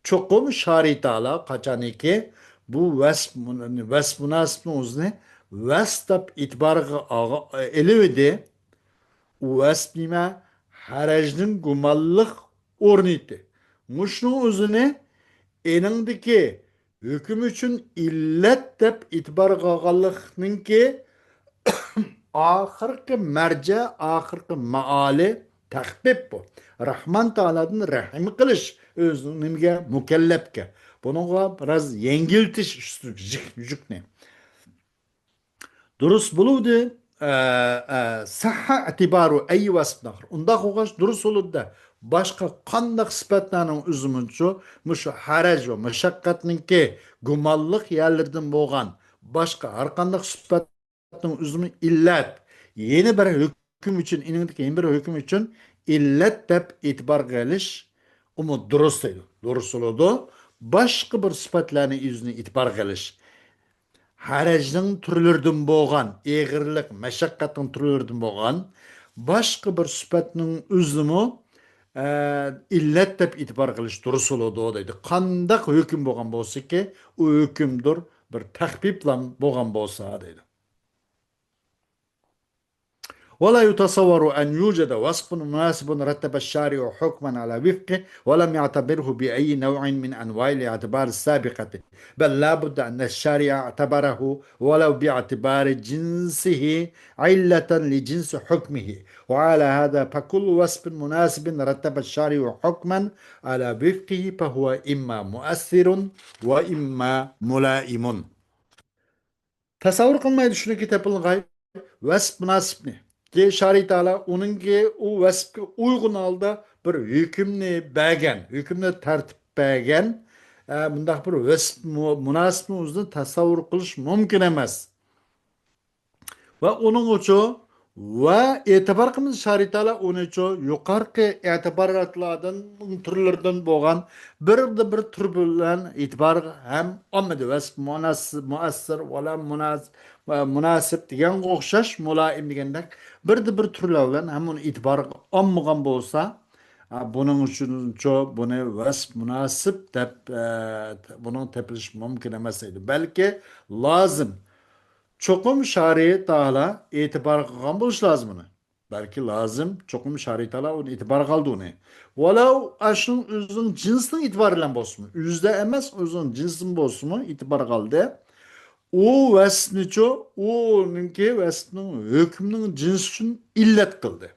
چوقۇم شارىي تائالا قاچانكى بۇ ۋەسپ، ۋەسپ مۇناسىپنىڭ ئۆزىنى ۋەسپ دەپ ئېتىبارغا ئالغا-، ئېلىۋىدى. ئۇ ۋەسپ نېمە؟ ھەرەجنىڭ گۇمانلىق ئورنىتى. مۇشۇنىڭ ئۆزىنى ئېنىڭدىكى ھۆكۈم ئۈچۈن ئىللەت دەپ ئېتىبارغا ئالغانلىقنىڭكى ئاخىرقى مەرجە، ئاخىرقى مائالى تەخپىپ بۇ. راھمان تائالادىن رەھىم قىلىش ئۆزىنىڭ نېمىگە؟ مۇكەللەپكە. بۇنىڭغا بىراز يەڭگىلتىش ئۈستى يۈك-، يۈكنى. دۇرۇس بولۇۋىدى، ئە، ئە، سەھھە ئەتىبارۇ ئەي ۋەسپىن ئاخىر. ئۇنداق بولغاچ، دۇرۇس بولۇۋىدى. باشقا قانداق سۈپەتلەرنىڭ ئۆزىمۇچۇ، مۇشۇ ھەرەج ۋە مۇشەققەتنىڭكى گۇمانلىق يەرلىرىدىن بولغان باشقا ھەر قانداق سۈپەتنىڭ ئۆزىمۇ ئىللەت، يەنە بىر ھۆكۈم ئۈچۈن، ئېنىڭدىكى يەنە بىر ھۆكۈم ئۈچۈن ئىللەت دەپ ئېتىبارغا ئېلىش، ئۇمۇ دۇرۇس دەيدۇ. دۇرۇس بولىدۇ. باشقا بىر سۈپەتلەرنى ئۆزىنى ئېتىبارغا ئېلىش. ھەرەجنىڭ تۈرلىرىدىن بولغان، ئېغىرلىق، مەشەققەتنىڭ تۈرلىرىدىن بولغان باشقا بىر سۈپەتنىڭ ئۆزىمۇ، ئە، ئىللەت دەپ ئېتىبار قىلىش دۇرۇس بولىدۇ دەيدۇ. قانداق ھۆكۈم بولغان بولسىكى، ئۇ ھۆكۈمدۇر بىر تەخپىپلا بولغان بولسا دەيدۇ. ولا يتصور أن يوجد وصف مناسب رتب الشارع حكما على وفقه ولم يعتبره بأي نوع من أنواع الاعتبار السابقة، بل لا بد أن الشارع اعتبره ولو باعتبار جنسه علة لجنس حكمه، وعلى هذا فكل وصف مناسب رتب الشارع حكما على وفقه فهو إما مؤثر وإما ملائم. تەسەۋۋۇر قىلمايدۇ شۇنىڭكى تېپىلغاي ۋەسپ مۇناسىپنى. كى شارىي تائالا ئۇنىڭكى ئۇ ۋەسپكە ئۇيغۇن ھالدا بىر ھۆكۈمنى بەرگەن، ھۆكۈمنى تەرتىپ بەرگەن، ئە، بۇنداق بىر ۋەسپ مۇ-، مۇناسىپنى ئۆزىنى تەسەۋۋۇر قىلىش مۇمكىن ئەمەس. ۋە ئۇنىڭغىچۇ ۋە ئېتىبار قىلىمىز شارىي تائالا ئۇنىچۇ يۇقارقى ئېتىباراتلاردىن، تۈرلىرىدىن بولغان بىردە بىر تۈر بىلەن ئېتىبار ھەم ئالمىدى. ۋەسپ مۇناس-، مۇئەسسىر ۋەلا مۇناس-، مۇناسىپ دېگەنگە ئوخشاش، مۇلائىم دېگەندەك بىردە بىر تۈرلەر بىلەن ھەم ئۇنى ئېتىبارغا ئالمىغان بولسا، ھە، بۇنىڭ ئۈچۈنچۇ بۇنى ۋەسپ مۇناسىپ دەپ، ئە، بۇنىڭ تېپىلىشى مۇمكىن ئەمەس دەيدۇ. بەلكى لازىم چوقۇم شارىي تائالا ئېتىبار قىلغان بولۇشى لازىم ئۇنى. بەلكى لازىم چوقۇم شارىي تائالا ئۇنى ئېتىبار قىلدى ئۇنى. ۋەلەۋ ئاشۇنىڭ ئۆزىنىڭ جىنسىنىڭ ئېتىبارى بىلەن بولسىمۇ، ئۆزىدە ئەمەس، ئۆزىنىڭ جىنسىدىن بولسىمۇ ئېتىبار قىلدى. ئۇ ۋەسپنىچۇ، ئۇنىڭكى ۋەسپنىڭ ھۆكمىنىڭ جىنسى ئۈچۈن ئىللەت قىلدى.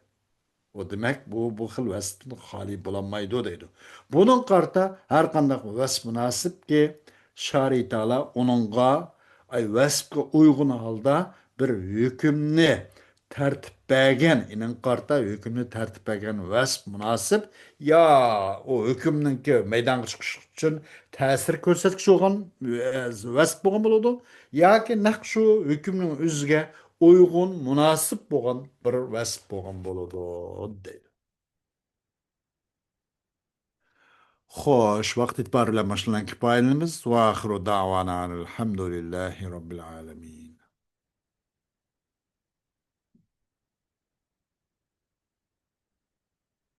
ئۇ دېمەك، بۇ، بۇ خىل ۋەسىپتىن خالىي بولالمايدۇ دەيدۇ. بۇنىڭغا قارىتا ھەر قانداق ۋەسىپ مۇناسىپكى، شارىي تائالا ئۇنىڭغا، ئاي، ۋەسىپكە ئۇيغۇن ھالدا بىر ھۆكۈمنى تەرتىپ بەرگەن، ئېنىڭغا قارىتا ھۆكۈمنى تەرتىپ بەرگەن ۋەسىپ مۇناسىپ، يا ئۇ ھۆكۈمنىڭكى مەيدانغا چىقىش ئۈچۈن تەسىر كۆرسەتكۈچى بولغان، ئە، ۋەسىپ بولغان بولىدۇ، ياكى نەق شۇ ھۆكۈمنىڭ ئۆزىگە ئۇيغۇن، مۇناسىپ بولغان بىر ۋەسىپ بولغان بولىدۇ، دەيدۇ. خوش، ۋاقىت ئېتىبارى بىلەن مۇشۇنىڭ بىلەن كۇپايىلىنىمىز. وآخر دعوانا أن الحمد لله رب العالمين.